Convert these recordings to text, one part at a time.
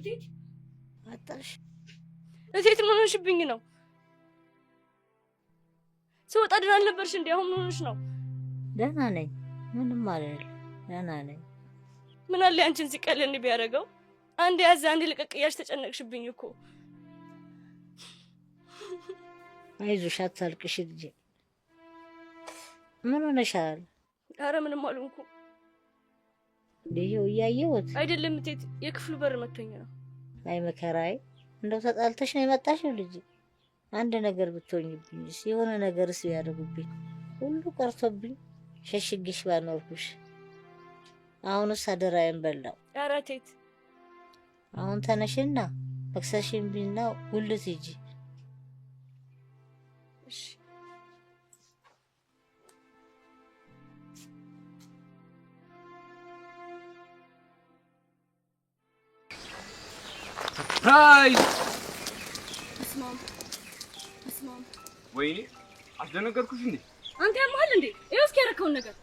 እቴት አጣሽ። እቴት ምን ሆነሽብኝ ነው? ስወጣ ደህና አልነበርሽ እንዴ? አሁን ምን ሆነሽ ነው? ደህና ነኝ፣ ምንም አልልም። ደህና ነኝ። ምን አለ አንቺን ሲቀልን ቢያደርገው? አንድ ያዘ አንድ ልቀቅ እያልሽ ተጨነቅሽብኝ እኮ። አይዞሽ፣ አታልቅሽ ልጄ። ምን ሆነሻል? አረ ምንም አልሆንኩም። ይኸው እያየሁት አይደለም እቴት፣ የክፍሉ በር መቶኝ ነው። አይ መከራዬ፣ እንደው ተጣልተሽ ነው የመጣሽው ልጄ? አንድ ነገር ብትሆኝብኝስ፣ የሆነ ነገርስ ቢያደርጉብኝ፣ ሁሉ ቀርቶብኝ ሸሽግሽ ባኖርኩሽ። አሁንስ አደራዬን በላው። ኧረ እቴት፣ አሁን ተነሽና መክሰሽን ቢና ጉልት ሂጂ። እሺ። Surprise! በስመ አብ። ወይኔ አስደነገጥኩሽ እንዴ? አንተ ያመሃል እንዴ? ይኸው እስኪ ያረከውን ነገር፣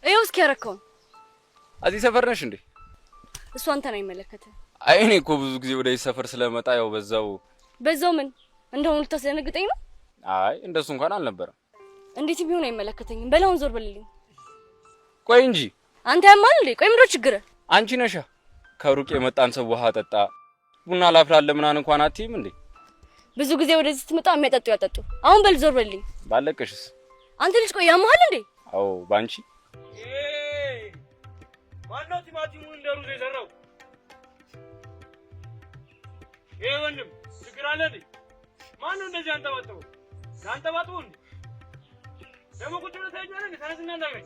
ይኸው እስኪ ያረከውን። እዚህ ሰፈር ነሽ እንዴ? እሱ አንተን አይመለከትም። አይ እኔ እኮ ብዙ ጊዜ ወደዚህ ሰፈር ስለመጣ ያው በዛው። በዛው ምን እንደሆነ ልታስደነግጠኝ ነው? አይ እንደሱ እንኳን አልነበረም። እንዴት ቢሆን አይመለከተኝም። በላውን ዞር በልልኝ። ቆይ እንጂ። አንተ ያመሃል እንዴ? ቆይ ምንድነው ችግርህ? አንቺ ነሻ ከሩቅ የመጣን ሰው ውሃ ጠጣ ቡና ላፍላለ ምናምን እንኳን አትይም እንዴ? ብዙ ጊዜ ወደዚህ ስትመጣ የሚያጠጡ ያጠጡ። አሁን በል ዞር በልልኝ። ባለቀሽስ? አንተ ልጅ ቆይ ያመሃል እንዴ? አዎ ባንቺ። ማነው ቲማቲሙን እንደ ሩዝ የሰራው? ይሄ ወንድም ችግር አለ እንዴ? ማነው እንደዚህ አንጠባጥበው? አንጠባጥበው እንዴ? ደግሞ ቁጭ ብለህ ታየኛለህ እንዴ? ተነስና እንዳገኝ።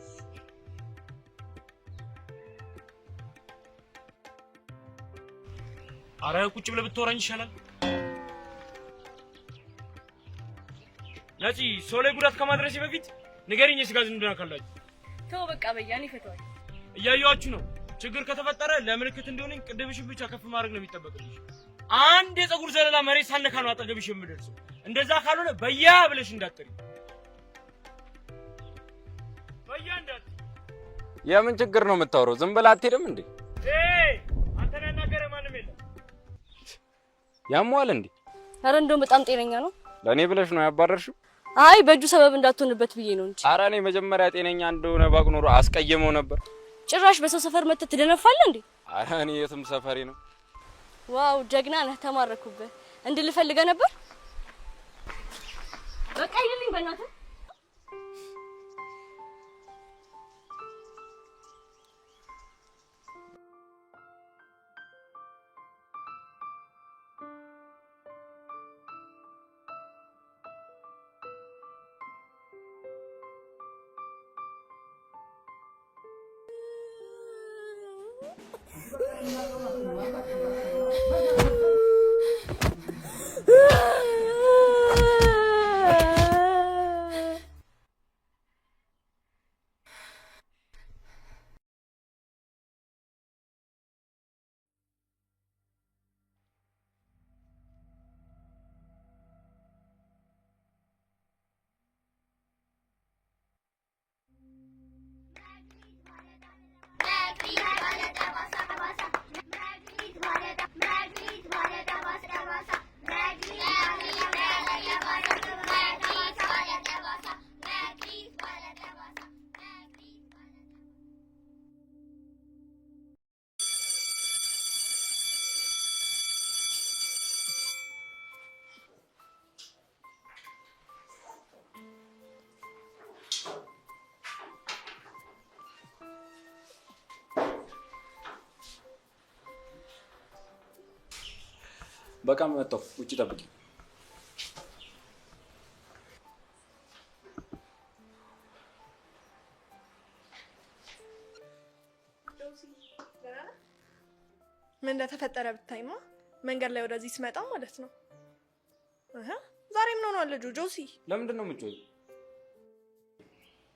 አረ ቁጭ ብለህ ብትወራኝ ይሻላል። ነፂ፣ ሰው ላይ ጉዳት ከማድረሴ በፊት ንገሪኝ፣ የስጋ ዝምድና ካላችሁ። ተው በቃ በያ፣ እኔ እፈታዋለሁ። እያየኋችሁ ነው። ችግር ከተፈጠረ ለምልክት እንዲሆነኝ ቅድምሽን ብቻ ከፍ ማድረግ ነው የሚጠበቅብሽ። አንድ የፀጉር ዘለላ መሬት ሳነካ ነው አጠገብሽ የምደርሰው። እንደዛ ካልሆነ በያ ብለሽ እንዳትጠሪ። በያ እንዳትሪ። የምን ችግር ነው የምታወራው? ዝም ብለህ አትሄድም እንዴ? አንተን ያናገረ ማንም የለም። ያሟል እንዴ? አረ እንደውም በጣም ጤነኛ ነው። ለእኔ ብለሽ ነው ያባረርሽው? አይ በእጁ ሰበብ እንዳትሆንበት ብዬ ነው እንጂ። አረ እኔ መጀመሪያ ጤነኛ እንደሆነ ባቅ ኖሮ አስቀየመው ነበር። ጭራሽ በሰው ሰፈር መተህ ትደነፋለህ እንዴ? አረ እኔ የትም ሰፈሬ ነው። Wow ጀግና ነህ፣ ተማረኩብህ። እንድልፈልገህ ነበር። በቃ ይልልኝ በእናትህ። በቃ መጣሁ። ውጭ ጠብቂ። ምን እንደተፈጠረ ብታይማ፣ መንገድ ላይ ወደዚህ ስመጣ ማለት ነው። ዛሬ ምን ሆኗል ልጁ ጆሲ? ለምንድን ነው የምትጮይው?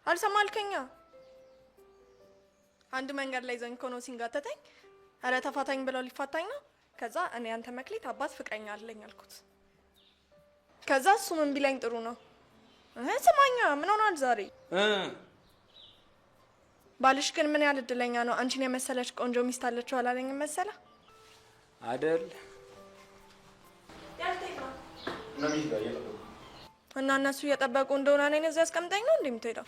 አልሰማልከኛ። አንድ መንገድ ላይ ዘንኮ ነው ሲንጋተተኝ፣ ኧረ ተፋታኝ ብለው ሊፋታኝ ነው። ከዛ እኔ አንተ መክሊት አባት ፍቅረኛ አለኝ አልኩት። ከዛ እሱ ምን ቢለኝ ጥሩ ነው? ስማኛ ምን ሆኗል ዛሬ? ባልሽ ግን ምን ያህል እድለኛ ነው። አንቺን የመሰለች ቆንጆ ሚስት አለችው አላለኝም መሰለ አደል? እና እነሱ እየጠበቁ እንደሆነ እኔን እዚህ አስቀምጠኝ ነው እንዴ የምትሄደው?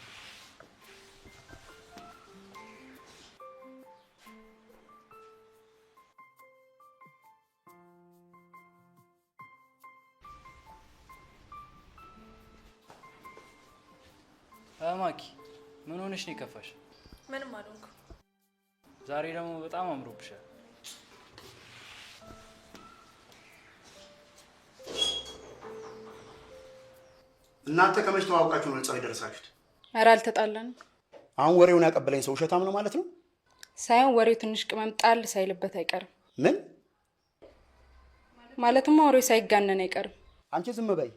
ማኪ ምን ሆነሽ ነው የከፋሽ? ምንም አልሆንኩም። ዛሬ ደግሞ በጣም አምሮብሻል። እናንተ ከመቼ ተዋውቃችሁ ነው ለጸብ የደረሳችሁት? ኧረ አልተጣላንም። አሁን ወሬውን ያቀበለኝ ሰው ውሸታም ነው ማለት ነው? ሳይሆን ወሬው ትንሽ ቅመም ጣል ሳይልበት አይቀርም። ምን ማለትማ ወሬው ሳይጋነን አይቀርም። አንቺ ዝም በይ።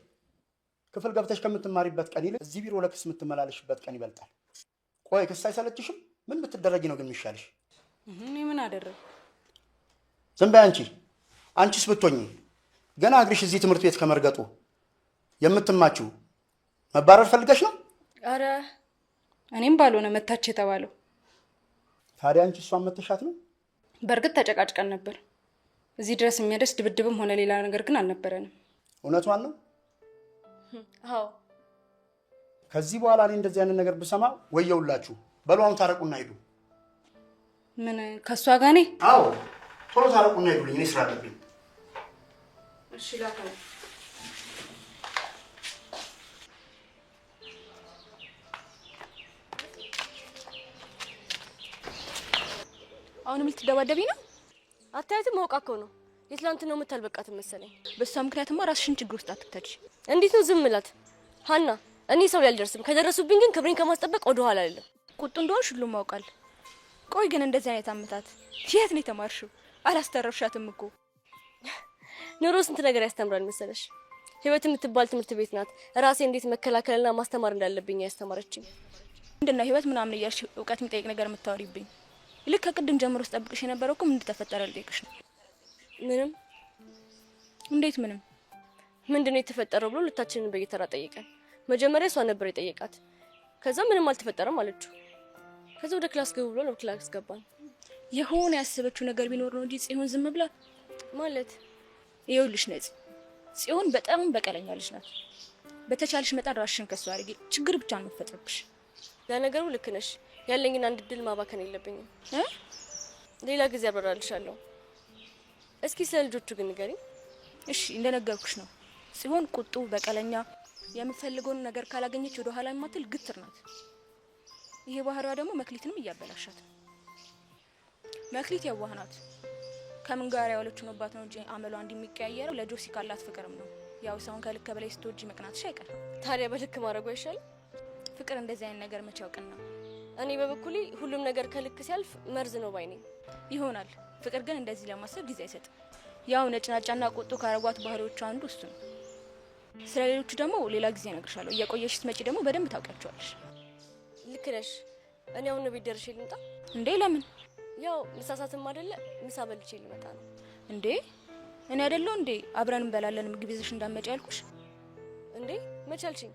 ክፍል ገብተሽ ከምትማሪበት ቀን ይልቅ እዚህ ቢሮ ለክስ የምትመላለሽበት ቀን ይበልጣል። ቆይ ክስ አይሰለችሽም? ምን ብትደረጊ ነው ግን የሚሻልሽ? እኔ ምን አደረግኩ? ዝም በይ አንቺ። አንቺስ ብትሆኚ ገና እግርሽ እዚህ ትምህርት ቤት ከመርገጡ የምትማችው መባረር ፈልገሽ ነው? አረ እኔም ባልሆነ መታች የተባለው። ታዲያ አንቺ እሷን መተሻት ነው? በእርግጥ ተጨቃጭቀን ነበር። እዚህ ድረስ የሚያደርስ ድብድብም ሆነ ሌላ ነገር ግን አልነበረንም። እውነቷን ነው? አዎ። ከዚህ በኋላ እኔ እንደዚህ አይነት ነገር ብሰማ ወየውላችሁ። በሉ አሁን ታረቁና ሂዱ። ምን ከእሷ ጋር እኔ? አዎ ቶሎ ታረቁና ሂዱልኝ፣ እኔ ስራ አለብኝ። እሺ ላከው። አሁንም ልትደባደቢ ነው? አታያትም? ማውቃ እኮ ነው። የትላንትናው ምት አልበቃትም መሰለኝ። በእሷ ምክንያትማ ራስሽን ችግር ውስጥ አትክተች። እንዴት ነው ዝም እላት? ሀና እኔ ሰው ላይ አልደርስም። ከደረሱብኝ ግን ክብሬን ከማስጠበቅ ወደ ኋላ አልልም። ቁጡ እንደሆንሽ ሁሉም ያውቃል። ቆይ ግን እንደዚህ አይነት አመታት የት ነው የተማርሽው? አላስተረፍሻትም እኮ። ኑሮ ስንት ነገር ያስተምራል መሰለሽ። ህይወት የምትባል ትምህርት ቤት ናት። ራሴ እንዴት መከላከልና ማስተማር እንዳለብኝ ያስተማረችኝ። ምንድነው ህይወት ምናምን እያልሽ እውቀት የሚጠይቅ ነገር የምታወሪብኝ? ልክ ከቅድም ጀምሮ ስጠብቅሽ የነበረው እኮ ምን እንደተፈጠረ ልጠይቅሽ ነው። ምንም። እንዴት ምንም? ምንድነው የተፈጠረው ብሎ ሁለታችንን በየተራ ጠየቀን። መጀመሪያ እሷ ነበር የጠየቃት። ከዛ ምንም አልተፈጠረም አለችው። ከዛ ወደ class ግቡ ብሎ ነው class ገባን። የሆነ ያሰበችው ነገር ቢኖር ነው እንጂ ጽዮን ዝም ብላ ማለት። ይኸውልሽ ነጽ፣ ጽዮን በጣም በቀለኛ ልጅ ናት። በተቻለሽ መጠን ራስሽን ከሷ አድርጊ። ችግር ብቻ ነው የምትፈጥርብሽ። ለነገሩ ልክ ነሽ። ያለኝን አንድ እድል ማባከን የለብኝም። ሌላ ጊዜ አብራራልሻለሁ። እስኪ ስለ ልጆቹ ግን ንገሪኝ። እሺ እንደነገርኩሽ ነው። ጽዮን ቁጡ፣ በቀለኛ፣ የምትፈልገውን ነገር ካላገኘች ወደ ኋላ የማትል ግትር ናት። ይሄ ባህሪዋ ደግሞ መክሊትንም እያበላሻት ነው። መክሊት የዋህ ናት። ከምን ጋር ያዋለችው ነባት ነው እንጂ አመሏ እንደሚቀያየረው ለጆሲ ካላት ፍቅርም ነው። ያው ሰውን ከልክ በላይ ስትወጂ መቅናትሽ አይቀርም። ታዲያ በልክ ማድረጉ አይሻልም? ፍቅር እንደዚህ አይነት ነገር መቼ ያውቅና። እኔ በበኩሌ ሁሉም ነገር ከልክ ሲያልፍ መርዝ ነው ባይ ነኝ። ይሆናል። ፍቅር ግን እንደዚህ ለማሰብ ጊዜ አይሰጥም። ያው ነጭናጫና ቁጡ ካረጓት ባህሪዎቿ አንዱ እሱ ነው። ስለ ሌሎቹ ደግሞ ሌላ ጊዜ እነግርሻለሁ። እየቆየሽ ስትመጪ ደግሞ በደንብ ታውቂያቸዋለሽ። ልክ ነሽ። እኔ አሁን ቤት ደርሼ ልምጣ። እንዴ ለምን? ያው ምሳ ሰዓትም አይደለ ምሳ በልቼ ልመጣ ነው። እንዴ እኔ አይደለሁ እንዴ አብረን እንበላለን ምግብ ይዘሽ እንዳትመጪ ያልኩሽ? እንዴ መች አልሽኝ?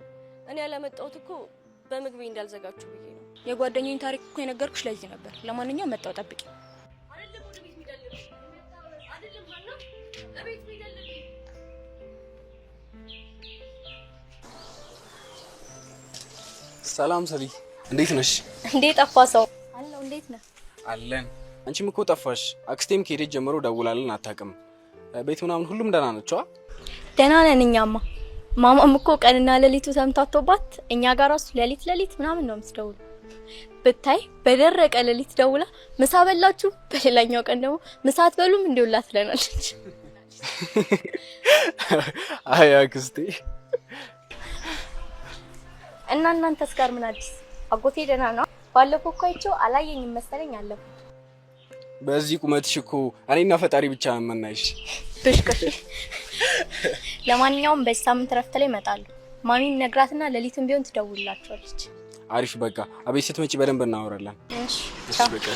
እኔ ያላመጣሁት እኮ በምግቤ እንዳልዘጋችሁ ብዬ ነው። የጓደኛዬን ታሪክ እኮ የነገርኩሽ ለዚህ ነበር። ለማንኛውም መጣሁ፣ ጠብቂ። አይደለም ወደ ቤት መሄድ አለብኝ። አይደለም ሀና፣ እቤት መሄድ አለብኝ። ሰላም ሰሊ፣ እንዴት ነሽ? እንዴ ጠፋ ሰው አለው። እንዴት ነህ? አለን። አንቺም እኮ ጠፋሽ። አክስቴም ከሄደች ጀምሮ ደውላልን አታውቅም። ቤት ምናምን ሁሉም ደህና ናቸው? ደህና ነን እኛማ። ማማም እኮ ቀንና ሌሊቱ ተምታቶባት እኛ ጋር ራሱ ሌሊት ሌሊት ምናምን ነው የምትደውለው። ብታይ በደረቀ ሌሊት ደውላ ምሳ በላችሁ፣ በሌላኛው ቀን ደግሞ ምሳ አትበሉም እንዲውላ ትለናለች። አይ አክስቴ። እና እናንተስ ጋር ምን አዲስ? አጎቴ ደህና ነው? ባለፈው እኮ አይቼው አላየኝም መሰለኝ አለፈው። በዚህ ቁመትሽ እኮ እኔና ፈጣሪ ብቻ ነው የምናይሽ። ብሽቅሽ። ለማንኛውም በዚህ ሳምንት እረፍት ላይ እመጣለሁ። ማሚን ነግራትና ሌሊትም ቢሆን ትደውልላቸዋለች። አሪፍ። በቃ አቤት ስትመጪ በደንብ እናወራለን። እሺ እሺ በቃ።